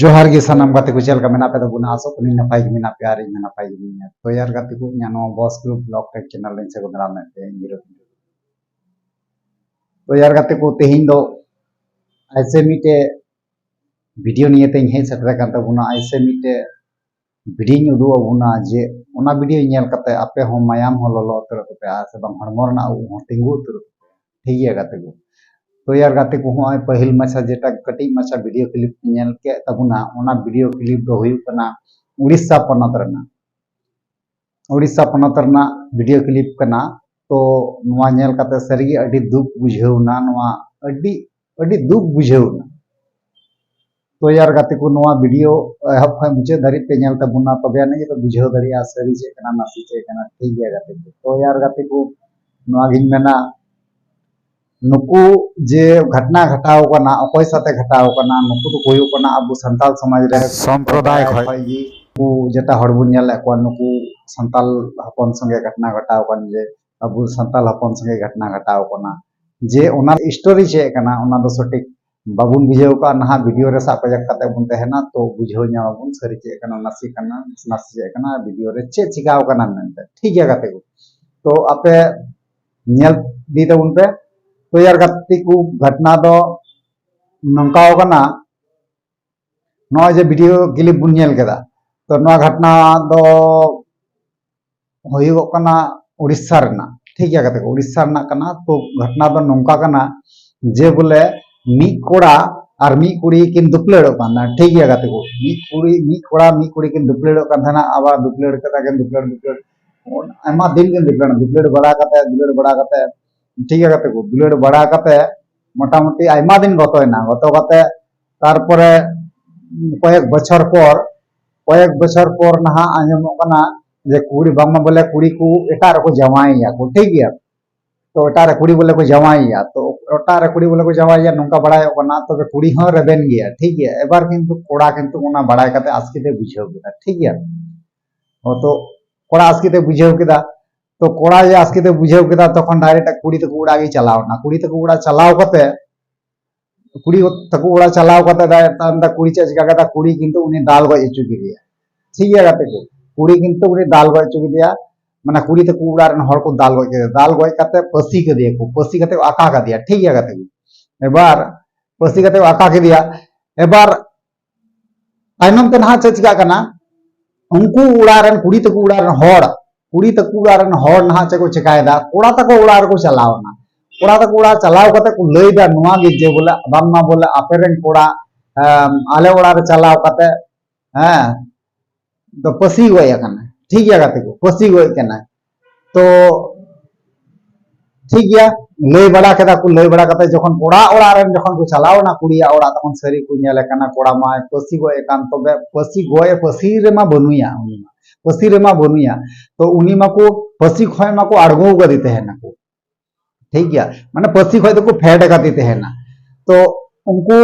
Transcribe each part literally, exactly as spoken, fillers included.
ᱡᱚᱦᱟᱨ ᱜᱮ ᱥᱟᱱᱟᱢ ᱜᱟᱛᱮ ᱠᱚ, ᱪᱮᱫ ᱞᱮᱠᱟ ᱢᱮᱱᱟᱜ ᱯᱮ ᱛᱟᱵᱚᱱᱟ? ᱟᱥᱚᱜ ᱠᱟᱹᱱᱟᱹᱧ ᱱᱟᱯᱟᱭ ᱜᱮ ᱢᱮᱱᱟᱜ ᱯᱮᱭᱟ ᱟᱨ ᱤᱧ ᱦᱚᱸ ᱱᱟᱯᱟᱭ ᱜᱮ ᱢᱤᱱᱟᱹᱧᱟ᱾ ᱛᱚ ᱭᱟᱨ ᱜᱟᱛᱮ ᱠᱚ, ᱤᱧᱟᱹᱜ ᱱᱚᱣᱟ Boss Group Vlog Tech channel ᱨᱮᱧ ᱥᱟᱹᱜᱩᱱ ᱫᱟᱨᱟᱢ ᱢᱮ ᱯᱮ ᱤᱧ ᱜᱤᱨᱟᱹ᱾ ᱛᱚ ᱭᱟᱨ ᱜᱟᱛᱮ ᱠᱚ, ᱛᱮᱦᱮᱧ ᱫᱚ ᱟᱭᱥᱮ ᱢᱤᱫᱴᱮᱡ video ᱱᱤᱭᱮ ᱛᱮᱧ ᱦᱮᱡ ᱥᱮᱴᱮᱨ ᱟᱠᱟᱱ ᱛᱟᱵᱚᱱᱟ᱾ ᱟᱭᱥᱮ ᱢᱤᱫᱴᱮᱡ video ᱧ ᱩᱫᱩᱜ ᱟᱵᱚᱱᱟ, ᱡᱮ ᱚᱱᱟ video ᱧᱮᱞ ᱠᱟᱛᱮ ᱟᱯᱮ ᱦᱚᱸ ᱢᱟᱭᱟᱢ ᱦᱚᱸ ᱞᱚᱞᱚ ᱩᱛᱟᱹᱨᱚᱜ ᱛᱟᱯᱮᱭᱟ ᱥᱮ ᱵᱟᱝ, ᱦᱚᱲᱢᱚ ᱨᱮᱱᱟᱜ ᱩᱵ ᱦᱚᱸ ᱛᱤᱸᱜᱩ ᱩᱛᱟᱹᱨᱚᱜ ᱛᱟᱯᱮᱭᱟ᱾ ᱴᱷᱤᱠ ᱜᱮᱭᱟ ᱜᱟᱛᱮ ᱠᱚ? ᱛᱚ ᱭᱟᱨ ᱜᱟᱛᱮ ᱠᱚ, ᱦᱚᱸᱜᱼᱚᱭ ᱯᱟᱹᱦᱤᱞ ᱢᱟᱪᱷᱟ ᱡᱮᱴᱟ ᱠᱟᱹᱴᱤᱡ ᱢᱟᱪᱷᱟ video clip ᱯᱮ ᱧᱮᱞ ᱠᱮᱫ ᱛᱟᱵᱚᱱᱟ, ᱚᱱᱟ video clip ᱫᱚ ᱦᱩᱭᱩᱜ ᱠᱟᱱᱟ ᱩᱲᱤᱥᱥᱟ ᱯᱚᱱᱚᱛ ᱨᱮᱱᱟᱜ, ᱩᱲᱤᱥᱥᱟ ᱯᱚᱱᱚᱛ ᱨᱮᱱᱟᱜ video clip ᱠᱟᱱᱟ᱾ ᱛᱚ ᱱᱚᱣᱟ ᱧᱮᱞ ᱠᱟᱛᱮ ᱥᱟᱹᱨᱤᱜᱮ ᱟᱹᱰᱤ ᱫᱩᱠ ᱵᱩᱡᱷᱟᱹᱣ ᱮᱱᱟ, ᱱᱚᱣᱟ ᱟᱹᱰᱤ, ᱟᱹᱰᱤ ᱫᱩᱠ ᱵᱩᱡᱷᱟᱹᱣ ᱮᱱᱟ᱾ ᱛᱚ ᱭᱟᱨ ᱜᱟᱛᱮ ᱠᱚ, ᱱᱚᱣᱟ video ᱮᱦᱚᱵ ᱠᱷᱚᱱ ᱢᱩᱪᱟᱹᱫ ᱫᱷᱟᱹᱨᱤᱡ ᱯᱮ ᱧᱮᱞ ᱛᱟᱵᱚᱱᱟ, ᱛᱚᱵᱮ ᱟᱹᱱᱤᱡ ᱜᱮᱯᱮ ᱵᱩᱡᱷᱟᱹᱣ ᱫᱟᱲᱮᱭᱟᱜᱼᱟ ᱥᱟᱹᱨᱤ ᱪᱮᱫ ᱠᱟᱱᱟ, ᱱᱟᱥᱮ ᱪᱮᱫ ᱠᱟᱱᱟ᱾ ᱴᱷᱤᱠ ᱜᱮᱭᱟ ᱜᱟᱛᱮ ᱠᱚ? ᱛᱚ ᱭᱟᱨ ᱜᱟᱛᱮ ᱠᱚ, ᱱᱚᱣᱟ ᱜᱤᱧ ᱢᱮᱱᱟ, ᱱᱩᱠᱩ ᱡᱮ ᱜᱷᱚᱴᱱᱟ ᱜᱷᱚᱴᱟᱣ ᱠᱟᱱᱟ, ᱚᱠᱚᱭ ᱥᱟᱛᱮ ᱜᱷᱚᱴᱟᱣ ᱠᱟᱱᱟ, ᱱᱩᱠᱩ ᱫᱚᱠᱚ ᱦᱩᱭᱩᱜ ᱠᱟᱱᱟ ᱟᱵᱚ ᱥᱟᱱᱛᱟᱞ ᱥᱚᱢᱟᱡᱽ ᱨᱮ ᱥᱚᱢᱯᱨᱚᱫᱟᱭ ᱠᱷᱚᱡ᱾ ᱠᱷᱚᱡ ᱜᱮ᱾ ᱩᱱᱠᱩ ᱡᱮᱴᱟ ᱦᱚᱲ ᱵᱚᱱ ᱧᱮᱞᱮᱫ ᱠᱚᱣᱟ, ᱱᱩᱠᱩ ᱥᱟᱱᱛᱟᱞ ᱦᱚᱯᱚᱱ ᱥᱚᱸᱜᱮ ᱜᱷᱚᱴᱱᱟ ᱜᱷᱚᱴᱟᱣ ᱠᱟᱱ, ᱡᱮ ᱟᱵᱚ ᱥᱟᱱᱛᱟᱞ ᱦᱚᱯᱚᱱ ᱥᱚᱸᱜᱮ ᱜᱷᱚᱴᱱᱟ ᱜᱷᱚᱴᱟᱣ ᱠᱟᱱᱟ, ᱡᱮ ᱚᱱᱟ story ᱪᱮᱫ ᱠᱟᱱᱟ, ᱚᱱᱟ ᱫᱚ ᱥᱚᱴᱷᱤᱠ ᱵᱟᱵᱚᱱ ᱵᱩᱡᱷᱟᱹᱣ ᱠᱟᱜᱼᱟ᱾ ᱱᱟᱦᱟᱜ video ᱨᱮ ᱥᱟᱵ ᱯᱟᱡᱟᱠ ᱠᱟᱛᱮ ᱵᱚᱱ ᱛᱟᱦᱮᱱᱟ, ᱛᱚ ᱵᱩᱡᱷᱟᱹᱣ ᱧᱟᱢ ᱟᱵᱚᱱ ᱥᱟᱹᱨᱤ ᱪᱮᱫ ᱠᱟᱱᱟ, ᱱᱟᱥᱮ ᱠᱟᱱᱟ, ᱱᱟᱥᱮ ᱪᱮᱫ ᱠᱟᱱᱟ, video ᱨᱮ ᱪᱮᱫ ᱪᱤᱠᱟᱣ ᱠᱟᱱᱟ ᱢᱮᱱᱛᱮ᱾ ᱴᱷᱤᱠ ᱜᱮᱭᱟ ᱜᱟᱛᱮ ᱠᱚ, ᱛᱚ ᱟᱯᱮ ᱧᱮᱞ ᱤᱫᱤ ᱛᱟᱵᱚᱱ ᱯᱮ᱾ ᱛᱚ ᱭᱟᱨ ᱜᱟᱛᱮ ᱠᱚ, ᱜᱷᱚᱴᱱᱟ ᱫᱚ ᱱᱚᱝᱠᱟᱣ ᱠᱟᱱᱟ, ᱱᱚᱜᱼᱚᱭ ᱡᱮ video clip ᱵᱚᱱ ᱧᱮᱞ ᱠᱮᱫᱟ, ᱛᱚ ᱱᱚᱣᱟ ᱜᱷᱚᱴᱱᱟ ᱫᱚ ᱦᱩᱭᱩᱜᱚᱜ ᱠᱟᱱᱟ ᱩᱲᱤᱥᱥᱟ ᱨᱮᱱᱟᱜ᱾ ᱴᱷᱤᱠ ᱜᱮᱭᱟ ᱜᱟᱛᱮ ᱠᱚ, ᱩᱲᱤᱥᱥᱟ ᱨᱮᱱᱟᱜ ᱠᱟᱱᱟ᱾ ᱛᱚ ᱜᱷᱚᱴᱱᱟ ᱫᱚ ᱱᱚᱝᱠᱟ ᱠᱟᱱᱟ ᱡᱮ ᱵᱚᱞᱮ ᱢᱤᱫ ᱠᱚᱲᱟ ᱟᱨ ᱢᱤᱫ ᱠᱩᱲᱤ ᱠᱤᱱ ᱫᱩᱯᱞᱟᱹᱲᱚᱜ ᱠᱟᱱᱟ᱾ ᱴᱷᱤᱠ ᱜᱮᱭᱟ ᱜᱟᱛᱮ ᱠᱚ, ᱢᱤᱫ ᱠᱩᱲᱤ, ᱢᱤᱫ ᱠᱚᱲᱟ ᱢᱤᱫ ᱠᱩᱲᱤ ᱠᱤᱱ ᱫᱩᱯᱞᱟᱹᱲᱚᱜ ᱠᱟᱱ ᱛᱟᱦᱮᱱᱟ᱾ ᱟᱵᱟᱨ ᱫᱩᱯᱞᱟᱹᱲ ᱠᱟᱛᱮ ᱠᱤᱱ ᱫᱩᱯᱞᱟᱹᱲ, ᱫᱩᱯᱞᱟᱹᱲ, ᱟᱭᱢᱟ ᱫᱤᱱ ᱠᱤᱱ ᱫᱩᱯᱞᱟᱹᱲ, ᱫᱩᱯᱞᱟᱹᱲ ᱵᱟᱲᱟ ᱠᱟᱛᱮ, ᱫᱩᱞᱟᱹᱲ ᱵᱟᱲᱟ ᱠᱟᱛᱮ, ᱴᱷᱤᱠ ᱜᱮᱭᱟ ᱜᱟᱛᱮ ᱠᱚ, ᱫᱩᱞᱟᱹᱲ ᱵᱟᱲᱟ ᱠᱟᱛᱮ ᱢᱚᱴᱟᱢᱩᱴᱤ ᱟᱭᱢᱟ ᱫᱤᱱ ᱜᱚᱛᱚᱭᱮᱱᱟ᱾ ᱜᱚᱛᱚ ᱠᱟᱛᱮ ᱛᱟᱨᱯᱚᱨᱮ ᱠᱚᱭᱮᱠ ᱵᱚᱪᱷᱚᱨ ᱯᱚᱨ, ᱠᱚᱭᱮᱠ ᱵᱚᱪᱷᱚᱨ ᱯᱚᱨ ᱱᱟᱦᱟᱜ ᱟᱸᱡᱚᱢᱚᱜ ᱠᱟᱱᱟ ᱡᱮ ᱠᱩᱲᱤ, ᱵᱟᱝᱢᱟ ᱵᱚᱞᱮ ᱠᱩᱲᱤ ᱠᱚ ᱮᱴᱟᱜ ᱨᱮᱠᱚ ᱡᱟᱶᱟᱭᱮᱭᱟ ᱠᱚ, ᱴᱷᱤᱠ ᱜᱮᱭᱟ᱾ ᱛᱚ ᱮᱴᱟᱜ ᱨᱮ ᱠᱩᱲᱤ ᱵᱚᱞᱮ ᱠᱚ ᱡᱟᱶᱟᱭᱮᱭᱟ, ᱛᱚ ᱮᱴᱟᱜ ᱨᱮ ᱠᱩᱲᱤ ᱵᱚᱞᱮ ᱠᱚ ᱡᱟᱶᱟᱭᱮᱭᱟ, ᱱᱚᱝᱠᱟ ᱵᱟᱲᱟᱭᱚᱜ ᱠᱟᱱᱟ᱾ ᱛᱚᱵᱮ ᱠᱩᱲᱤ ᱦᱚᱸ ᱨᱮᱵᱮᱱ ᱜᱮᱭᱟ, ᱴᱷᱤᱠ ᱜᱮᱭᱟ᱾ ᱮᱵᱟᱨ ᱠᱤᱱᱛᱩ ᱠᱚᱲᱟ ᱠᱤᱱᱛᱩ ᱚᱱᱟ ᱵᱟᱲᱟᱭ ᱠᱟᱛᱮ ᱟᱥᱠᱮᱛᱮ ᱵᱩᱡᱷᱟᱹᱣ ᱠᱮᱫᱟ, ᱴᱷᱤᱠ ᱜᱮᱭᱟ᱾ ᱦᱚᱸ, ᱛᱚ ᱠᱚᱲᱟ ᱟᱥᱠᱮᱛᱮ ᱵᱩᱡᱷᱟᱹᱣ ᱠᱮᱫᱟ᱾ ᱛᱚ ᱠᱚᱲᱟ ᱡᱮ ᱟᱥᱠᱮᱛᱮ ᱵᱩᱡᱷᱟᱹᱣ ᱠᱮᱫᱟ, ᱛᱚᱠᱷᱚᱱ direct ᱠᱩᱲᱤ ᱛᱟᱠᱚ ᱚᱲᱟᱜ ᱜᱮ ᱪᱟᱞᱟᱣ ᱮᱱᱟ᱾ ᱠᱩᱲᱤ ᱛᱟᱠᱚ ᱚᱲᱟᱜ ᱪᱟᱞᱟᱣ ᱠᱟᱛᱮ ᱠᱩᱲᱤ ᱛᱟᱠᱚ ᱚᱲᱟᱜ ᱪᱟᱞᱟᱣ ᱠᱟᱛᱮ ᱫᱟᱭ ᱛᱟᱭᱚᱢ ᱫᱟ ᱠᱩᱲᱤ ᱪᱮᱫ ᱪᱤᱠᱟ ᱠᱮᱫᱟ? ᱠᱩᱲᱤ ᱠᱤᱱᱛᱩ ᱩᱱᱤ ᱫᱟᱞ ᱜᱚᱡ ᱦᱚᱪᱚ ᱠᱮᱫᱮᱭᱟ᱾ ᱴᱷᱤᱠ ᱜᱮᱭᱟ ᱜᱟᱛᱮ ᱠᱚ, ᱠᱩᱲᱤ ᱠᱤᱱᱛᱩ ᱩᱱᱤ ᱫᱟᱞ ᱜᱚᱡ ᱦᱚᱪᱚ ᱠᱮᱫᱮᱭᱟ᱾ ᱢᱟᱱᱮ ᱠᱩᱲᱤ ᱛᱟᱠᱚ ᱚᱲᱟᱜ ᱨᱮᱱ ᱦᱚᱲ ᱠᱚ ᱫᱟᱞ ᱜᱚᱡ ᱠᱮᱫᱮᱭᱟ, ᱫᱟᱞ ᱜᱚᱡ ᱠᱟᱛᱮ ᱯᱟᱹᱥᱤ ᱠᱮᱫᱮᱭᱟ ᱠᱚ, ᱯᱟᱹᱥᱤ ᱠᱟᱛᱮ ᱠᱚ ᱟᱠᱟ ᱠᱮᱫᱮᱭᱟ᱾ ᱴᱷᱤᱠ ᱜᱮᱭᱟ ᱜᱟᱛᱮ ᱠᱚ, ᱮᱵᱟᱨ ᱯᱟᱹᱥᱤ ᱠᱟᱛᱮ ᱠᱚ ᱟᱠᱟ ᱠᱮᱫᱮᱭᱟ᱾ ᱮᱵᱟᱨ ᱛᱟᱭᱱᱚᱢ ᱛᱮ ᱱᱟᱦᱟᱜ ᱪᱮᱫ ᱪᱤᱠᱟᱜ ᱠᱟᱱᱟ? ᱩᱱᱠᱩ ᱚᱲᱟᱜ ᱨᱮᱱ, ᱠᱩᱲᱤ ᱛᱟᱠᱚ ᱚᱲᱟᱜ ᱨᱮᱱ ᱦᱚᱲ, ᱠᱩᱲᱤ ᱛᱟᱠᱚ ᱚᱲᱟᱜ ᱨᱮᱱ ᱦᱚᱲ ᱱᱟᱦᱟᱜ ᱪᱮᱫ ᱠᱚ ᱪᱮᱠᱟᱭᱮᱫᱟ? ᱠᱚᱲᱟ ᱛᱟᱠᱚ ᱚᱲᱟᱜ ᱨᱮᱠᱚ ᱪᱟᱞᱟᱣ ᱮᱱᱟ᱾ ᱠᱚᱲᱟ ᱛᱟᱠᱚ ᱚᱲᱟᱜ ᱪᱟᱞᱟᱣ ᱠᱟᱛᱮ ᱠᱚ ᱞᱟᱹᱭᱫᱟ ᱱᱚᱣᱟ ᱜᱮ ᱡᱮ ᱵᱚᱞᱮ ᱵᱟᱝᱢᱟ ᱵᱚᱞᱮ ᱟᱯᱮ ᱨᱮᱱ ᱠᱚᱲᱟ, ᱮᱢ, ᱟᱞᱮ ᱚᱲᱟᱜ ᱨᱮ ᱪᱟᱞᱟᱣ ᱠᱟᱛᱮ, ᱦᱮᱸ, ᱫᱚ ᱯᱟᱹᱥᱤ ᱜᱚᱡ ᱟᱠᱟᱱᱟ᱾ ᱴᱷᱤᱠ ᱜᱮᱭᱟ ᱜᱟᱛᱮ ᱠᱚ, ᱯᱟᱹᱥᱤ ᱜᱚᱡ ᱠᱟᱱᱟ᱾ ᱛᱚ ᱴᱷᱤᱠ ᱜᱮᱭᱟ, ᱞᱟᱹᱭ ᱵᱟᱲᱟ ᱠᱮᱫᱟ ᱠᱚ, ᱞᱟᱹᱭ ᱵᱟᱲᱟ ᱠᱟᱛᱮ ᱡᱚᱠᱷᱚᱱ ᱠᱚᱲᱟ ᱚᱲᱟᱜ ᱨᱮᱱ ᱡᱚᱠᱷᱚᱱ ᱠᱚ ᱪᱟᱞᱟᱣ ᱮᱱᱟ ᱠᱩᱲᱤᱭᱟᱜ ᱚᱲᱟᱜ, ᱛᱚᱠᱷᱚᱱ ᱥᱟᱹᱨᱤ ᱠᱚ ᱧᱮᱞᱮ ᱠᱟᱱᱟ ᱠᱚᱲᱟ ᱢᱟᱭ ᱯᱟᱹᱥᱤ ᱜᱚᱡ ᱟᱠᱟᱱ᱾ ᱛᱚᱵᱮ ᱯᱟᱹᱥᱤ ᱜᱚᱡ, ᱯᱟᱹᱥᱤ ᱨᱮᱢᱟ ᱵᱟᱹᱱᱩᱭᱟ ᱩᱱᱤ ᱢᱟ, ᱯᱟᱹᱥᱤ ᱨᱮᱢᱟ ᱵᱟᱹᱱᱩᱭᱟ᱾ ᱛᱚ ᱩᱱᱤ ᱢᱟᱠᱚ ᱯᱟᱹᱥᱤ ᱠᱷᱚᱱ ᱢᱟᱠᱚ ᱟᱬᱜᱚ ᱟᱠᱟᱫᱮ ᱛᱟᱦᱮᱱᱟᱠᱚ, ᱴᱷᱤᱠ ᱜᱮᱭᱟ, ᱢᱟᱱᱮ ᱯᱟᱹᱥᱤ ᱠᱷᱚᱱ ᱫᱚᱠᱚ ᱯᱷᱮᱰ ᱟᱠᱟᱫᱮ ᱛᱟᱦᱮᱱᱟ᱾ ᱛᱚ ᱩᱱᱠᱩ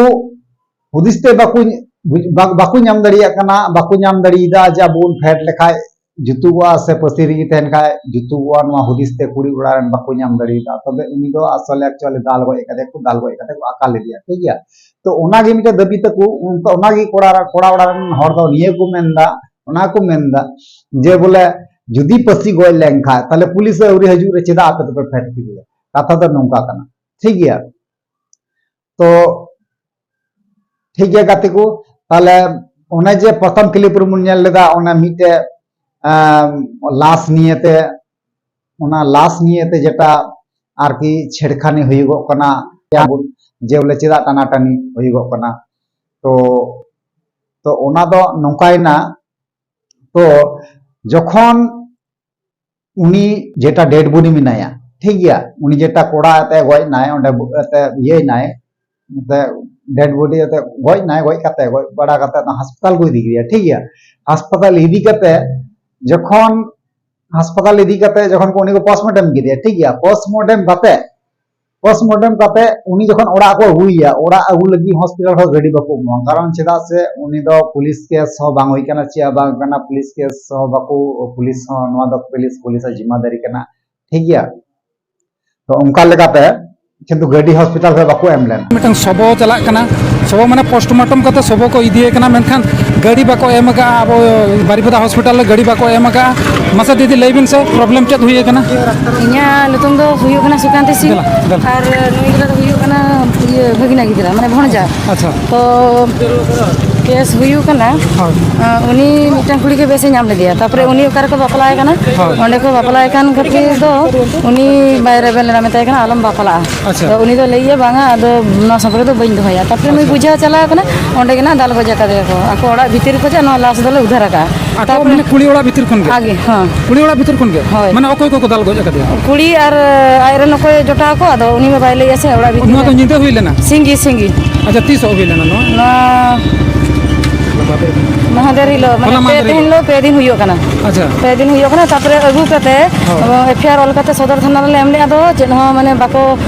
ᱦᱩᱫᱤᱥ ᱛᱮ ᱵᱟᱠᱚ ᱵᱩᱡ-, ᱵᱟ-, ᱵᱟᱠᱚ ᱧᱟᱢ ᱫᱟᱲᱮᱭᱟᱜ ᱠᱟᱱᱟ, ᱵᱟᱠᱚ ᱧᱟᱢ ᱫᱟᱲᱮᱭᱟᱫᱟ ᱡᱮ ᱟᱵᱚ ᱵᱚᱱ ᱯᱷᱮᱰ ᱞᱮᱠᱷᱟᱡ ᱡᱩᱛᱩᱜᱚᱜᱼᱟ ᱥᱮ ᱯᱟᱹᱥᱤ ᱨᱮᱜᱮ ᱛᱟᱦᱮᱱ ᱠᱷᱟᱡ ᱡᱩᱛᱩᱜᱚᱜᱼᱟ᱾ ᱱᱚᱣᱟ ᱦᱩᱫᱤᱥ ᱛᱮ ᱠᱩᱲᱤ ᱚᱲᱟᱜ ᱨᱮᱱ ᱵᱟᱠᱚ ᱧᱟᱢ ᱫᱟᱲᱮᱭᱟᱫᱟ᱾ ᱛᱚᱵᱮ ᱩᱱᱤ ᱫᱚ ᱟᱥᱚᱞᱮ actually ᱫᱟᱞ ᱜᱚᱡ ᱠᱟᱛᱮ ᱠᱚ, ᱫᱟᱞ ᱜᱚᱡ ᱠᱟᱛᱮ ᱠᱚ ᱟᱠᱟ ᱞᱮᱫᱮᱭᱟ, ᱴᱷᱤᱠ ᱜᱮᱭᱟ᱾ ᱛᱚ ᱚᱱᱟᱜᱮ ᱢᱤᱫᱴᱮᱱ ᱫᱟᱹᱵᱤ ᱛᱟᱠᱚ, ᱚᱱᱠᱟ, ᱚᱱᱟᱜᱮ ᱠᱚᱲᱟ, ᱠᱚᱲᱟ ᱚᱲᱟᱜ ᱨᱮᱱ ᱦᱚᱲ ᱫᱚ ᱱᱤᱭᱟᱹ ᱠᱚ ᱢᱮᱱᱫᱟ, ᱚᱱᱟ ᱠᱚ ᱢᱮᱱᱫᱟ ᱡᱮ ᱵᱚᱞᱮ ᱡᱩᱫᱤ ᱯᱟᱹᱥᱤ ᱜᱚᱡ ᱞᱮᱱᱠᱷᱟᱡ ᱛᱟᱦᱞᱮ ᱯᱩᱞᱤᱥ ᱟᱹᱣᱨᱤ ᱦᱤᱡᱩᱜ ᱨᱮ ᱪᱮᱫᱟᱜ ᱟᱯᱮ ᱫᱚᱯᱮ ᱯᱷᱮᱰ ᱠᱮᱫᱮᱭᱟ? ᱠᱟᱛᱷᱟ ᱫᱚ ᱱᱚᱝᱠᱟ ᱠᱟᱱᱟ, ᱴᱷᱤᱠ ᱜᱮᱭᱟ᱾ ᱛᱚ ᱴᱷᱤᱠ ᱜᱮᱭᱟ ᱜᱟᱛᱮ ᱠᱚ, ᱛᱟᱦᱞᱮ ᱚᱱᱮ ᱡᱮ ᱯᱨᱚᱛᱷᱚᱢ clip ᱨᱮᱵᱚᱱ ᱧᱮᱞ ᱞᱮᱫᱟ, ᱚᱱᱟ ᱢᱤᱫᱴᱮᱡ, ᱟᱢ, ᱞᱟᱥ ᱱᱤᱭᱮᱛᱮ, ᱚᱱᱟ ᱞᱟᱥ ᱱᱤᱭᱮᱛᱮ ᱡᱮᱴᱟ ᱟᱨᱠᱤ ᱪᱷᱮᱲᱠᱷᱟᱱᱤ ᱦᱩᱭᱩᱜᱚᱜ ᱠᱟᱱᱟ, ᱡᱮ ᱵᱚᱞᱮ ᱪᱮᱫᱟᱜ ᱴᱟᱱᱟᱴᱟᱱᱤ ᱦᱩᱭᱩᱜᱚᱜ ᱠᱟᱱᱟ᱾ ᱛᱚ, ᱛᱚ ᱚᱱᱟ ᱫᱚ ᱱᱚᱝᱠᱟᱭᱮᱱᱟ, ᱛᱚ ᱡᱚᱠᱷᱚᱱ ᱩᱱᱤ ᱡᱮᱴᱟ dead body ᱢᱮᱱᱟᱭᱟ, ᱴᱷᱤᱠ ᱜᱮᱭᱟ, ᱩᱱᱤ ᱡᱮᱴᱟ ᱠᱚᱲᱟ ᱮᱛᱮ ᱜᱚᱡ ᱱᱟᱭ, ᱚᱸᱰᱮ ᱵᱚ-, ᱮᱛᱮ ᱤᱭᱟᱹᱭ ᱱᱟᱭ, ᱮᱛᱮ dead body ᱮᱛᱮ ᱜᱚᱡ ᱱᱟᱭ, ᱜᱚᱡ ᱠᱟᱛᱮ, ᱜᱚᱡ ᱵᱟᱲᱟ ᱠᱟᱛᱮ ᱫᱚ ᱦᱟᱥᱯᱟᱛᱟᱞ ᱠᱚ ᱤᱫᱤ ᱠᱮᱫᱮᱭᱟ, ᱴᱷᱤᱠ ᱜᱮᱭᱟ᱾ ᱦᱟᱥᱯᱟᱛᱟᱞ ᱤᱫᱤ ᱠᱟᱛᱮ ᱡᱚᱠᱷᱚᱱ, ᱦᱟᱥᱯᱟᱛᱟᱞ ᱤᱫᱤ ᱠᱟᱛᱮ ᱡᱚᱠᱷᱚᱱ ᱠᱚ, ᱩᱱᱤ ᱠᱚ postmortem ᱠᱮᱫᱮᱭᱟ, ᱴᱷᱤᱠ ᱜᱮᱭᱟ᱾ Postmortem ᱠᱟᱛᱮ, postmortem ᱠᱟᱛᱮ ᱩᱱᱤ ᱡᱚᱠᱷᱚᱱ ᱚᱲᱟᱜ ᱠᱚ ᱟᱹᱜᱩᱭᱮᱭᱟ, ᱚᱲᱟᱜ ᱟᱹᱜᱩ ᱞᱟᱹᱜᱤᱫ ᱦᱚᱥᱯᱤᱴᱟᱞ ᱦᱚᱸ ᱜᱟᱹᱰᱤ ᱵᱟᱠᱚ ᱮᱢᱚᱜᱼᱟ, ᱠᱟᱨᱚᱱ ᱪᱮᱫᱟᱜ ᱥᱮ ᱩᱱᱤ ᱫᱚ ᱯᱩᱞᱤᱥ ᱠᱮᱥ ᱦᱚᱸ ᱵᱟᱝ ᱦᱩᱭ ᱠᱟᱱᱟ, ᱪᱮᱫ ᱦᱚᱸ ᱵᱟᱝ ᱠᱟᱱᱟ, ᱯᱩᱞᱤᱥ ᱠᱮᱥ ᱦᱚᱸ ᱵᱟᱠᱚ, ᱯᱩᱞᱤᱥ ᱦᱚᱸ, ᱱᱚᱣᱟ ᱫᱚ ᱯᱩᱞᱤᱥ, ᱯᱩᱞᱤᱥᱟᱜ ᱡᱤᱢᱟᱫᱟᱨᱤ ᱠᱟᱱᱟ, ᱴᱷᱤᱠ ᱜᱮᱭᱟ᱾ ᱛᱚ ᱚᱱᱠᱟ ᱞᱮᱠᱟᱛᱮ ᱠᱤᱱᱛᱩ ᱜᱟᱹᱰᱤ ᱦᱚᱥᱯᱤᱴᱟᱞ ᱨᱮ ᱵᱟᱠᱚ ᱮᱢ ᱞᱮᱱᱟ᱾ ᱢᱤᱫᱴᱟᱝ ᱥᱚᱵᱚ ᱪᱟᱞᱟᱜ ᱠᱟᱱᱟ, ᱥᱚᱵᱚ ᱢᱟᱱᱮ ᱯᱳᱥᱴᱢᱚᱨᱴᱮᱢ ᱠᱟᱛᱮ ᱥᱚᱵᱚ ᱠᱚ ᱤᱫᱤᱭᱮ ᱠᱟᱱᱟ, ᱢᱮᱱᱠᱷᱟᱱ ᱜᱟᱹᱰᱤ ᱵᱟᱠᱚ ᱮᱢ ᱟᱠᱟᱫᱼᱟ᱾ ᱟᱵᱚ ᱵᱟᱨᱤᱯᱟᱫᱟ ᱦᱚᱥᱯᱤᱴᱟᱞ ᱨᱮ ᱜᱟᱹᱰᱤ ᱵᱟᱠᱚ ᱮᱢ ᱟᱠᱟᱫᱼᱟ᱾ ᱢᱟᱥᱮ ᱫᱤᱫᱤ, ᱞᱟᱹᱭ ᱵᱤᱱ ᱥᱮ, ᱯᱨᱚᱵᱞᱮᱢ ᱪᱮᱫ ᱦᱩᱭ ᱟᱠᱟᱱᱟ? ᱤᱧᱟᱹᱜ ᱧᱩᱛᱩᱢ ᱫᱚ ᱦᱩᱭᱩᱜ ᱠᱟᱱᱟ ᱥᱩᱠᱟᱱᱛᱤ ᱥᱤᱝ᱾ ᱫᱮᱞᱟ, ᱫᱮᱞᱟ᱾ ᱟᱨ ᱱᱩᱭ ᱜᱤᱫᱽᱨᱟᱹ ᱫᱚ ᱦᱩᱭᱩᱜ ᱠᱟᱱᱟ ᱤᱭᱟᱹ ᱵᱷᱟᱹᱜᱤᱱᱟ ᱜᱤᱫᱽᱨᱟᱹ, ᱢᱟᱱᱮ ᱵᱷᱚᱱᱡᱟ᱾ ᱟᱪᱪᱷᱟ᱾ ᱛᱚ ᱠᱮᱥ ᱦᱩᱭᱩᱜ ᱠᱟᱱᱟ᱾ ᱦᱳᱭ᱾ ᱟᱸ, ᱩᱱᱤ ᱢᱤᱫᱴᱟᱝ ᱠᱩᱲᱤ ᱜᱮ ᱵᱮᱥᱮ ᱧᱟᱢ ᱞᱮᱫᱮᱭᱟ, ᱛᱟᱨᱯᱚᱨᱮ ᱩᱱᱤ ᱚᱠᱟ ᱨᱮᱠᱚ ᱵᱟᱯᱞᱟᱭᱮ ᱠᱟᱱᱟ, ᱦᱳᱭ᱾ ᱚᱸᱰᱮ ᱠᱚ ᱵᱟᱯᱞᱟᱭᱮ ᱠᱟᱱ ᱠᱷᱟᱹᱛᱤᱨ ᱫᱚ ᱩᱱᱤ ᱵᱟᱭ ᱨᱮᱵᱮᱱ ᱞᱮᱱᱟ, ᱢᱮᱛᱟᱭ ᱠᱟᱱᱟ ᱟᱞᱚᱢ ᱵᱟᱯᱞᱟᱜᱼᱟ᱾ ᱟᱪᱪᱷᱟ᱾ ᱛᱚ ᱩᱱᱤ ᱫᱚ ᱞᱟᱹᱭᱮᱭᱟ ᱵᱟᱝᱟ, ᱟᱫᱚ ᱱᱚᱣᱟ ᱥᱚᱢᱯᱚᱨᱠᱚ ᱫᱚ ᱵᱟᱹᱧ ᱫᱚᱦᱚᱭᱟ᱾ ᱛᱟᱨᱯᱚᱨᱮ ᱱᱩᱭ ᱟᱪᱪᱷᱟ᱾ ᱵᱩᱡᱷᱟᱹᱣ ᱪᱟᱞᱟᱣ ᱠᱟᱱᱟ, ᱚᱸᱰᱮ ᱜᱮ ᱱᱟᱜ ᱫᱟᱞ ᱜᱚᱡ ᱟᱠᱟᱫᱮᱭᱟ ᱠᱚ᱾ ᱟᱠᱚ ᱚᱲᱟᱜ ᱵᱷᱤᱛᱤᱨ ᱠᱷᱚᱱᱟᱜ ᱱᱚᱣᱟ ᱞᱟᱥ ᱫᱚᱞᱮ ᱩᱫᱷᱟᱹᱨ ᱟᱠᱟᱫᱼᱟ᱾ ᱟᱠᱚ ᱛᱟᱨᱯᱚᱨᱮ ᱢᱟᱱᱮ ᱠᱩᱲᱤ ᱚᱲᱟᱜ ᱵᱷᱤᱛᱤᱨ ᱠᱷᱚᱱ ᱜᱮ? ᱟᱜᱮ, ᱦᱚᱸ᱾ ᱠᱩᱲᱤ ᱚᱲᱟᱜ ᱵᱷᱤᱛᱤᱨ ᱠᱷᱚᱱ ᱜᱮ? ᱦᱳᱭ᱾ ᱢᱟᱱᱮ ᱚᱠᱚᱭ ᱠᱚᱠᱚ ᱫᱟᱞ ᱜᱚᱡ ᱟᱠᱟᱫᱮᱭᱟ? ᱠᱩᱲᱤ ᱟᱨ ᱟᱡᱨᱮᱱ ᱚᱠᱚᱭ ᱡᱚᱴᱟᱣ ᱠᱚ, ᱟᱫᱚ ᱩᱱᱤ ᱢᱟ ᱵᱟᱭ ᱞᱟᱹᱭᱮᱜᱼᱟ ᱥᱮ ᱚᱲᱟᱜ ᱵᱷᱤᱛᱤᱨ ᱱᱚᱣᱟ ᱨᱮ᱾ ᱫᱚ ᱧᱤᱫᱟᱹ ᱦᱩᱭ ᱞᱮᱱᱟ? ᱥᱤᱸᱜᱤ, ᱥᱤᱸᱜᱤ᱾ ᱟᱪᱪᱷᱟ, ᱛᱤᱥ ᱦᱩᱭ ᱞᱮᱱᱟ ᱱᱚᱣᱟ? ᱱᱚᱣᱟ ᱢᱟᱦᱟᱫᱮᱨ ᱦᱤᱞᱳᱜ, ᱢᱟᱱᱮ ᱦᱚᱞᱟ ᱯᱮ ᱢᱟᱦᱟᱫᱮᱨ ᱫᱤᱱ ᱦᱤᱞᱳᱜ᱾ ᱦᱤᱞᱳᱜ, ᱯᱮ ᱫᱤᱱ ᱦᱩᱭᱩᱜ ᱠᱟᱱᱟ᱾ ᱟᱪᱪᱷᱟ᱾ ᱯᱮ ᱫᱤᱱ ᱦᱩᱭᱩᱜ ᱠᱟᱱᱟ, ᱛᱟᱨᱯᱚᱨᱮ ᱟᱹᱜᱩ ᱠᱟᱛᱮ, ᱦᱳᱭ᱾ ᱮᱯᱷ ᱟᱭ ᱟᱨ ᱚᱞ ᱠᱟᱛᱮ ᱥᱚᱫᱚᱨ ᱛᱷᱟᱱᱟ ᱨᱮᱞᱮ ᱮᱢ ᱞᱮᱫᱼᱟ, ᱟᱫᱚ ᱪᱮᱫ ᱦᱚᱸ ᱢᱟᱱᱮ ᱵᱟᱠᱚ,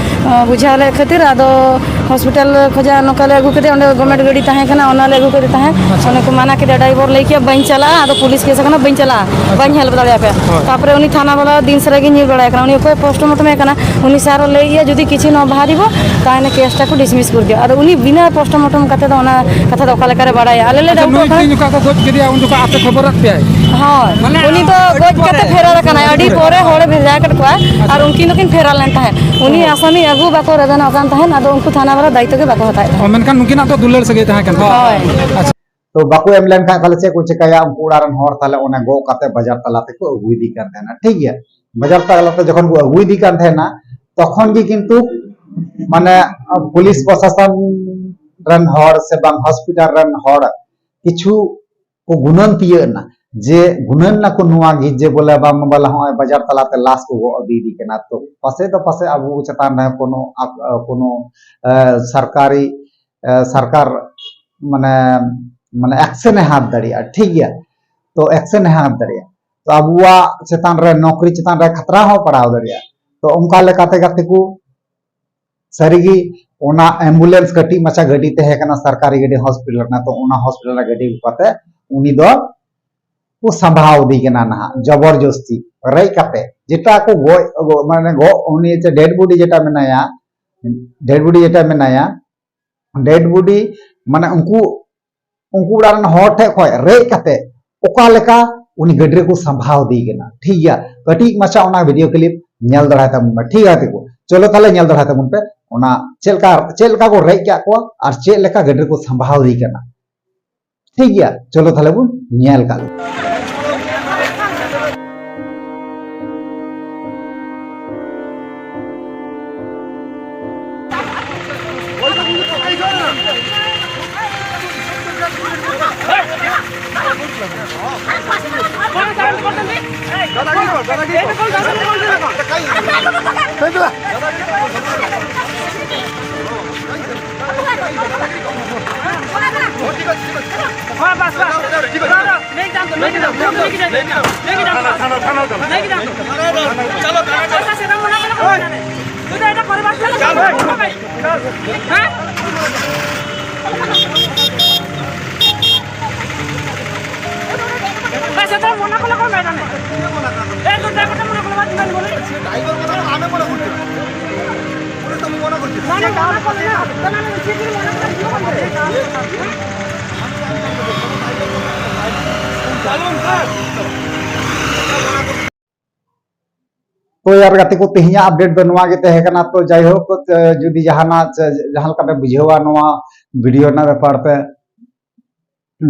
ᱟᱸ, ᱵᱩᱡᱷᱟᱹᱣ ᱞᱮᱫ ᱠᱷᱟᱹᱛᱤᱨ ᱟᱫᱚ ᱦᱚᱥᱯᱤᱴᱟᱞ ᱠᱷᱚᱱᱟᱜ ᱱᱚᱝᱠᱟ ᱞᱮ ᱟᱹᱜᱩ ᱠᱮᱫᱮᱭᱟ, ᱚᱸᱰᱮ ᱜᱚᱵᱷᱢᱮᱱᱴ ᱜᱟᱹᱰᱤ ᱛᱟᱦᱮᱸ ᱠᱟᱱᱟ, ᱚᱱᱟ ᱞᱮ ᱟᱹᱜᱩ ᱠᱮᱫᱮ ᱛᱟᱦᱮᱸᱫ᱾ ᱟᱪᱪᱷᱟ᱾ ᱚᱸᱰᱮ ᱠᱚ ᱢᱟᱱᱟ ᱠᱮᱫᱮᱭᱟ, ᱰᱨᱟᱭᱵᱷᱟᱨ ᱞᱟᱹᱭ ᱠᱮᱫᱼᱟ, "ᱵᱟᱹᱧ ᱪᱟᱞᱟᱜᱼᱟ", ᱟᱫᱚ ᱯᱩᱞᱤᱥ ᱠᱮᱥ ᱟᱠᱟᱱᱟ, "ᱵᱟᱹᱧ ᱪᱟᱞᱟᱜᱼᱟ, ᱟᱪᱪᱷᱟ᱾ ᱵᱟᱹᱧ ᱦᱮᱞᱯ ᱫᱟᱲᱮᱭᱟᱯᱮᱭᱟ᱾" ᱦᱳᱭ᱾ ᱛᱟᱨᱯᱚᱨᱮ ᱩᱱᱤ ᱛᱷᱟᱱᱟ ᱵᱟᱞᱟ ᱫᱤᱱ ᱥᱟᱨᱟ ᱜᱮ ᱧᱤᱨ ᱵᱟᱲᱟᱭ ᱠᱟᱱᱟ, ᱩᱱᱤ ᱚᱠᱚᱭ ᱯᱳᱥᱴᱢᱚᱨᱴᱮᱢ ᱮ ᱠᱟᱱᱟ, ᱩᱱᱤ ᱥᱟᱨ ᱞᱟᱹᱭᱮᱫᱼᱟ, "ᱡᱩᱫᱤ ᱠᱤᱪᱷᱩ ᱱᱚᱣᱟ ᱵᱟᱦᱟ ᱫᱤᱵᱚ, ᱛᱟᱦᱚᱞᱮ ᱠᱮᱥᱴᱟ ᱠᱚ ᱰᱤᱥᱢᱤᱥ ᱠᱚᱨ ᱫᱤᱭᱟ᱾" ᱟᱫᱚ ᱩᱱᱤ ᱵᱤᱱᱟᱹ ᱯᱳᱥᱴᱢᱚᱨᱴᱮᱢ ᱠᱟᱛᱮ ᱫᱚ ᱚᱱᱟ ᱠᱟᱛᱷᱟ ᱫᱚ ᱚᱠᱟ ᱞᱮᱠᱟᱨᱮ ᱵᱟᱲᱟᱭᱟ? ᱟᱞᱮ ᱞᱮ ᱟᱪᱪᱷᱟ, ᱰᱟᱣᱩᱴᱚᱜ ᱱᱩᱭ ᱠᱟᱱᱟ᱾ ᱛᱤᱱ ᱡᱚᱠᱷᱟ ᱠᱚ ᱜᱚᱡ ᱠᱮᱫᱮᱭᱟ, ᱩᱱ ᱡᱚᱠᱷᱟ ᱟᱯᱮ ᱠᱷᱚᱵᱚᱨᱟᱫ ᱯᱮᱭᱟᱭ? ᱦᱳᱭ, ᱢᱟᱱᱮ ᱩᱱᱤ ᱫᱚ ᱜᱚᱡ ᱠᱟᱛᱮ ᱯᱷᱮᱨᱟᱨ ᱟᱠᱟᱱᱟᱭ, ᱟᱹᱰᱤ ᱯᱚᱨᱮ ᱦᱚᱲᱮ ᱵᱷᱮᱡᱟ ᱟᱠᱟᱫ ᱠᱚᱣᱟ, ᱟᱨ ᱩᱱᱠᱤᱱ ᱫᱚᱠᱤᱱ ᱯᱷᱮᱨᱟᱨ ᱞᱮᱱ ᱛᱟᱦᱮᱸᱫ᱾ ᱩᱱᱤ ᱟᱥᱟᱢᱤ ᱟᱹᱜᱩ ᱵᱟᱠᱚ ᱨᱮᱵᱮᱱᱚᱜ ᱠᱟᱱ ᱛᱟᱦᱮᱸᱫ, ᱟᱫᱚ ᱩᱱᱠᱩ ᱛᱷᱟᱱᱟ ᱵᱟᱞᱟ ᱫᱟᱭᱤᱛᱛᱚ ᱜᱮ ᱵᱟᱠᱚ ᱦᱟᱛᱟᱣᱮᱫ ᱛᱟᱦᱮᱸᱫ᱾ ᱚ, ᱢᱮᱱᱠᱷᱟᱱ ᱱᱩᱠᱤᱱᱟᱜ ᱫᱚ ᱫᱩᱞᱟᱹᱲ ᱥᱟᱹᱜᱟᱹᱭ ᱛᱟᱦᱮᱸ ᱠᱟᱱ ᱛᱟᱹᱠᱤᱱᱟ᱾ ᱦᱳᱭ᱾ ᱟᱪᱪᱷᱟ᱾ ᱛᱚ ᱵᱟᱠᱚ ᱮᱢ ᱞᱮᱱᱠᱷᱟᱱ ᱛᱟᱦᱞᱮ ᱪᱮᱫ ᱠᱚ ᱪᱤᱠᱟᱹᱭᱟ? ᱩᱱᱠᱩ ᱚᱲᱟᱜ ᱨᱮᱱ ᱦᱚᱲ ᱛᱟᱦᱞᱮ ᱚᱱᱮ ᱜᱚᱜ ᱠᱟᱛᱮ ᱵᱟᱡᱟᱨ ᱛᱟᱞᱟ ᱛᱮᱠᱚ ᱟᱹᱜᱩᱭᱮᱫᱮ ᱠᱟᱱ ᱛᱟᱦᱮᱱᱟ, ᱴᱷᱤᱠ ᱜᱮᱭᱟ? ᱵᱟᱡᱟᱨ ᱛᱟᱞᱟ ᱛᱮ ᱡᱚᱠᱷᱚᱱ ᱠᱚ ᱟᱹᱜᱩᱭᱮᱫᱮ ᱠᱟᱱ ᱛᱟᱦᱮᱱᱟ, ᱛᱚᱠᱷᱚᱱ ᱜᱮ ᱠᱤᱱᱛᱩ ᱢᱟᱱᱮ ᱯᱩᱞᱤᱥ ᱯᱨᱚᱥᱟᱥᱚᱱ ᱨᱮᱱ ᱦᱚᱲ ᱥᱮ ᱵᱟᱝ ᱦᱚᱥᱯᱤᱴᱟᱞ ᱨᱮᱱ ᱦᱚᱲ ᱠᱤᱪᱷᱩ ᱠᱚ ᱜᱩᱱᱟᱹᱱ ᱛᱤᱭᱟᱹᱜ ᱮᱱᱟ, ᱡᱮ ᱜᱩᱱᱟᱹᱱ ᱱᱟᱠᱚ ᱱᱚᱣᱟ ᱜᱮ, ᱡᱮ ᱵᱚᱞᱮ ᱵᱟᱝ ᱵᱚᱞᱮ ᱦᱚᱸᱜᱼᱚᱭ ᱵᱟᱡᱟᱨ ᱛᱟᱞᱟᱛᱮ ᱞᱟᱥ ᱠᱚ ᱜᱚᱜ ᱤᱫᱤᱭᱮᱫᱮ ᱠᱟᱱᱟ, ᱛᱚ ᱯᱟᱥᱮᱡ ᱫᱚ ᱯᱟᱥᱮᱡ ᱟᱵᱚ ᱪᱮᱛᱟᱱ ᱨᱮ ᱠᱳᱱᱳ ᱟᱠ-, ᱠᱳᱱᱳ, ᱮ, ᱥᱚᱨᱠᱟᱨᱤ, ᱮ, ᱥᱚᱨᱠᱟᱨ ᱢᱟᱱᱮ, ᱢᱟᱱᱮ ᱮᱠᱥᱮᱱ ᱮ ᱦᱟᱛ ᱫᱟᱲᱮᱭᱟᱜᱼᱟ, ᱴᱷᱤᱠ ᱜᱮᱭᱟ? ᱛᱚ ᱮᱠᱥᱮᱱ ᱮ ᱦᱟᱛ ᱫᱟᱲᱮᱭᱟᱜᱼᱟ, ᱛᱚ ᱟᱵᱚᱣᱟᱜ ᱪᱮᱛᱟᱱ ᱨᱮ ᱱᱚᱠᱨᱤ ᱪᱮᱛᱟᱱ ᱨᱮ ᱠᱷᱟᱛᱨᱟ ᱦᱚᱸ ᱯᱟᱲᱟᱣ ᱫᱟᱲᱮᱭᱟᱜᱼᱟ᱾ ᱛᱚ ᱚᱱᱠᱟ ᱞᱮᱠᱟᱛᱮ ᱜᱟᱛᱮ ᱠᱚ ᱥᱟᱹᱨᱤᱜᱮ ᱚᱱᱟ ᱮᱢᱵᱩᱞᱮᱱᱥ ᱠᱟᱹᱴᱤᱡ ᱢᱟᱪᱷᱟ ᱜᱟᱹᱰᱤ ᱛᱟᱦᱮᱸ ᱠᱟᱱᱟ ᱥᱚᱨᱠᱟᱨᱤ ᱜᱟᱹᱰᱤ ᱦᱚᱥᱯᱤᱴᱟᱞ ᱨᱮᱱᱟᱜ, ᱛᱚ ᱚᱱᱟ ᱦᱚᱥᱯᱤᱴᱟᱞ ᱨᱮᱱᱟᱜ ᱜᱟᱹᱰᱤ ᱟᱹᱜᱩ ᱠᱟᱛᱮ ᱩᱱᱤ ᱫᱚ ᱠᱚ ᱥᱟᱢᱵᱷᱟᱣ ᱤᱫᱤ ᱠᱟᱱᱟ ᱱᱟᱦᱟᱜ ᱡᱚᱵᱚᱨᱡᱚᱥᱛᱤ ᱨᱮᱡ ᱠᱟᱛᱮ, ᱡᱮᱴᱟ ᱠᱚ ᱜᱚᱡ, ᱜᱚ-, ᱢᱟᱱᱮ ᱜᱚ-, ᱩᱱᱤ ᱡᱮ ᱰᱮᱰ ᱵᱚᱰᱤ ᱡᱮᱴᱟ ᱢᱮᱱᱟᱭᱟ, ᱰᱮᱰ ᱵᱚᱰᱤ ᱡᱮᱴᱟ ᱢᱮᱱᱟᱭᱟ, ᱰᱮᱰ ᱵᱚᱰᱤ ᱢᱟᱱᱮ ᱩᱱᱠᱩ ᱩᱱᱠᱩ ᱚᱲᱟᱜ ᱨᱮᱱ ᱦᱚᱲ ᱴᱷᱮᱱ ᱠᱷᱚᱱ ᱨᱮᱡ ᱠᱟᱛᱮ ᱚᱠᱟ ᱞᱮᱠᱟ ᱩᱱᱤ ᱜᱟᱹᱰᱤ ᱨᱮᱠᱚ ᱥᱟᱢᱵᱷᱟᱣ ᱤᱫᱤᱭᱮ ᱠᱟᱱᱟ᱾ ᱴᱷᱤᱠ ᱜᱮᱭᱟ, ᱠᱟᱹᱴᱤᱡ ᱢᱟᱪᱷᱟ ᱚᱱᱟ ᱵᱷᱤᱰᱤᱭᱳ ᱠᱞᱤᱯ ᱧᱮᱞ ᱫᱟᱲᱟᱭ ᱛᱟᱵᱚᱱ ᱢᱮ᱾ ᱴᱷᱤᱠ ᱜᱮᱭᱟ ᱜᱟᱛᱮ ᱠᱚ, ᱪᱚᱞᱚ ᱛᱟᱦᱞᱮ ᱧᱮᱞ ᱫᱟᱲᱟᱭ ᱛᱟᱵᱚᱱ ᱯᱮ ᱚᱱᱟ ᱪᱮᱫ ᱞᱮᱠᱟ, ᱪᱮᱫ ᱞᱮᱠᱟ ᱠᱚ ᱨᱮᱡ ᱠᱟᱜ ᱠᱚᱣᱟ ᱟᱨ ᱪᱮᱫ ᱞᱮᱠᱟ ᱜᱟᱹᱰᱤ ᱨᱮᱠᱚ ᱥᱟᱢᱵᱷᱟᱣ ᱤᱫᱤᱭᱮ ᱠᱟᱱᱟ᱾ ᱴᱷᱤᱠ ᱜᱮᱭᱟ, ᱪᱚᱞᱚ ᱛᱟᱦᱞᱮ ᱵᱚᱱ ᱧᱮᱞ ᱠᱟᱜ ᱞᱮᱜᱮ᱾ ᱛᱚ ᱭᱟᱨ ᱜᱟᱛᱮ ᱠᱚ, ᱛᱮᱦᱮᱧᱟᱜ ᱟᱯᱰᱮᱴ ᱫᱚ ᱱᱚᱣᱟ ᱜᱮ ᱛᱟᱦᱮᱸ ᱠᱟᱱᱟ᱾ ᱛᱚ ᱡᱟᱭᱦᱳᱠ, ᱡᱩᱫᱤ ᱡᱟᱦᱟᱱᱟᱜ ᱡᱟᱦᱟᱸ ᱞᱮᱠᱟ ᱯᱮ ᱵᱩᱡᱷᱟᱹᱣᱟ ᱱᱚᱣᱟ ᱵᱷᱤᱰᱤᱭᱳ ᱨᱮᱱᱟᱜ ᱵᱮᱯᱟᱨ ᱛᱮ,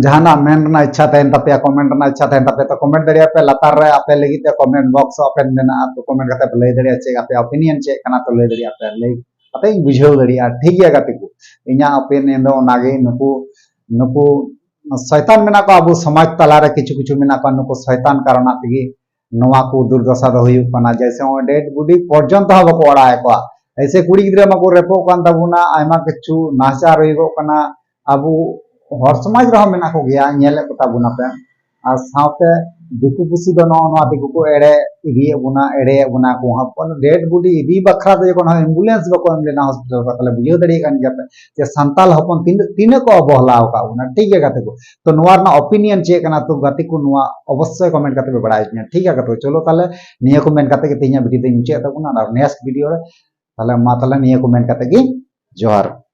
ᱡᱟᱦᱟᱱᱟᱜ ᱢᱮᱱ ᱨᱮᱱᱟᱜ ᱤᱪᱪᱷᱟ ᱛᱟᱦᱮᱱ ᱛᱟᱯᱮᱭᱟ, ᱠᱚᱢᱮᱱᱴ ᱨᱮᱱᱟᱜ ᱤᱪᱪᱷᱟ ᱛᱟᱦᱮᱱ ᱛᱟᱯᱮᱭᱟ, ᱛᱚ ᱠᱚᱢᱮᱱᱴ ᱫᱟᱲᱮᱭᱟᱜᱼᱟ ᱯᱮ᱾ ᱞᱟᱛᱟᱨ ᱨᱮ ᱟᱯᱮ ᱞᱟᱹᱜᱤᱫ ᱛᱮ ᱠᱚᱢᱮᱱᱴ ᱵᱚᱠᱥ ᱳᱯᱮᱱ ᱢᱮᱱᱟᱜᱼᱟ, ᱛᱚ ᱠᱚᱢᱮᱱᱴ ᱠᱟᱛᱮ ᱯᱮ ᱞᱟᱹᱭ ᱫᱟᱲᱮᱭᱟᱜᱼᱟ ᱪᱮᱫ ᱟᱯᱮᱭᱟᱜ ᱳᱯᱤᱱᱤᱭᱚᱱ ᱪᱮᱫ ᱠᱟᱱᱟ, ᱛᱚ ᱞᱟᱹᱭ ᱫᱟᱲᱮᱭᱟᱜᱼᱟ ᱯᱮ, ᱞᱟᱹᱭ ᱠᱟᱛᱮ ᱤᱧ ᱵᱩᱡᱷᱟᱹᱣ ᱫᱟᱲᱮᱭᱟᱜᱼᱟ᱾ ᱴᱷᱤᱠ ᱜᱮᱭᱟ ᱜᱟᱛᱮ ᱠᱚ, ᱤᱧᱟᱹᱜ ᱳᱯᱤᱱᱤᱭᱚᱱ ᱫᱚ ᱚᱱᱟᱜᱮ᱾ ᱱᱩᱠᱩ ᱱᱩᱠᱩ ᱥᱚᱭᱛᱟᱱ ᱢᱮᱱᱟᱜ ᱠᱚᱣᱟ ᱟᱵᱚ ᱥᱚᱢᱟᱡᱽ ᱛᱟᱞᱟᱨᱮ, ᱠᱤᱪᱷᱩ ᱠᱤᱪᱷᱩ ᱢᱮᱱᱟᱜ ᱠᱚᱣᱟ, ᱱᱩᱠᱩ ᱥᱚᱭᱛᱟᱱ ᱠᱟᱨᱚᱱᱟᱜ ᱛᱮᱜᱮ ᱱᱚᱣᱟ ᱠᱚ ᱫᱩᱨᱫᱚᱥᱟ ᱫᱚ ᱦᱩᱭᱩᱜ ᱠᱟᱱᱟ᱾ ᱡᱮᱭᱥᱮ ᱱᱚᱜᱼᱚᱭ ᱰᱮᱰ ᱵᱚᱰᱤ ᱯᱚᱨᱡᱚᱱᱛᱚ ᱦᱚᱸ ᱵᱟᱠᱚ ᱟᱲᱟᱜ ᱮᱫ ᱠᱚᱣᱟ᱾ ᱮᱭᱥᱮ ᱠᱩᱲᱤ ᱜᱤᱫᱽᱨᱟᱹ ᱢᱟᱠᱚ ᱨᱮᱯᱚᱜ ᱠᱟᱱ ᱛᱟᱵᱚᱱᱟ, ᱟᱭᱢᱟ ᱠᱤᱪᱷᱩ ᱱᱟᱦᱟᱪᱟᱨ ᱦᱩᱭᱩᱜᱚᱜ ᱠᱟᱱᱟ᱾ ᱟᱵᱚ ᱦᱚᱲ ᱥᱚᱢᱟᱡᱽ ᱨᱮᱦᱚᱸ ᱢᱮᱱᱟᱜ ᱠᱚᱜᱮᱭᱟ, ᱧᱮᱞᱮᱫ ᱠᱚ ᱛᱟᱵᱚᱱᱟᱯᱮ᱾ ᱟᱨ ᱥᱟᱶᱛᱮ ᱫᱤᱠᱩ ᱯᱩᱥᱤ ᱫᱚ ᱱᱚᱜᱼᱚ ᱱᱚᱣᱟ ᱛᱮᱜᱮ ᱠᱚ ᱮᱲᱮ ᱤᱫᱤᱭᱮᱫ ᱵᱚᱱᱟ, ᱮᱲᱮᱭᱮᱫ ᱵᱚᱱᱟ ᱠᱚ ᱦᱚᱸ᱾ ᱰᱮᱰ ᱵᱚᱰᱤ ᱤᱫᱤ ᱵᱟᱠᱷᱨᱟ ᱫᱚ ᱡᱚᱠᱷᱚᱱ ᱮᱢᱵᱩᱞᱮᱱᱥ ᱵᱟᱠᱚ ᱮᱢ ᱞᱮᱱᱟ ᱦᱚᱥᱯᱤᱴᱟᱞ ᱠᱚ, ᱛᱟᱦᱚᱞᱮ ᱵᱩᱡᱷᱟᱹᱣ ᱫᱟᱲᱮᱭᱟᱜ ᱠᱟᱱ ᱜᱮᱭᱟ ᱯᱮ ᱡᱮ ᱥᱟᱱᱛᱟᱞ ᱦᱚᱯᱚᱱ ᱛᱤᱱᱟᱹᱜ, ᱛᱤᱱᱟᱹᱜ ᱠᱚ ᱚᱵᱚᱦᱮᱞᱟ ᱟᱠᱟᱫ ᱵᱚᱱᱟ᱾ ᱴᱷᱤᱠ ᱜᱮᱭᱟ ᱜᱟᱛᱮ ᱠᱚ, ᱛᱚ ᱱᱚᱣᱟ ᱨᱮᱱᱟᱜ ᱳᱯᱤᱱᱤᱭᱚᱱ ᱪᱮᱫ ᱠᱟᱱᱟ? ᱛᱚ ᱜᱟᱛᱮ ᱠᱚ, ᱱᱚᱣᱟ ᱚᱵᱚᱥᱥᱳᱭ ᱠᱚᱢᱮᱱᱴ ᱠᱟᱛᱮ ᱯᱮ ᱵᱟᱲᱟᱭ ᱦᱚᱪᱚᱧᱟ᱾ ᱴᱷᱤᱠ ᱜᱮᱭᱟ ᱜᱟᱛᱮ ᱠᱚ, ᱪᱚᱞᱚ ᱛᱟᱦᱚᱞᱮ ᱱᱤᱭᱟᱹ ᱠᱚ ᱢᱮᱱ ᱠᱟᱛᱮ ᱜᱮ ᱛᱮᱦᱮᱧᱟᱜ ᱵᱷᱤᱰᱤᱭᱳ ᱫᱚᱧ ᱢᱩᱪᱟᱹᱫ ᱛᱟᱵᱚᱱᱟ᱾ ᱟᱨ ᱱᱮᱠᱥᱴ ᱵᱷᱤᱰᱤᱭᱳ ᱨᱮ ᱛᱟᱦᱞᱮ ᱢᱟ ᱛᱟᱦᱞᱮ ᱱᱤᱭᱟᱹ ᱠᱚ ᱢᱮᱱ ᱠᱟᱛᱮ ᱜᱮ ᱡᱚᱦᱟᱨ᱾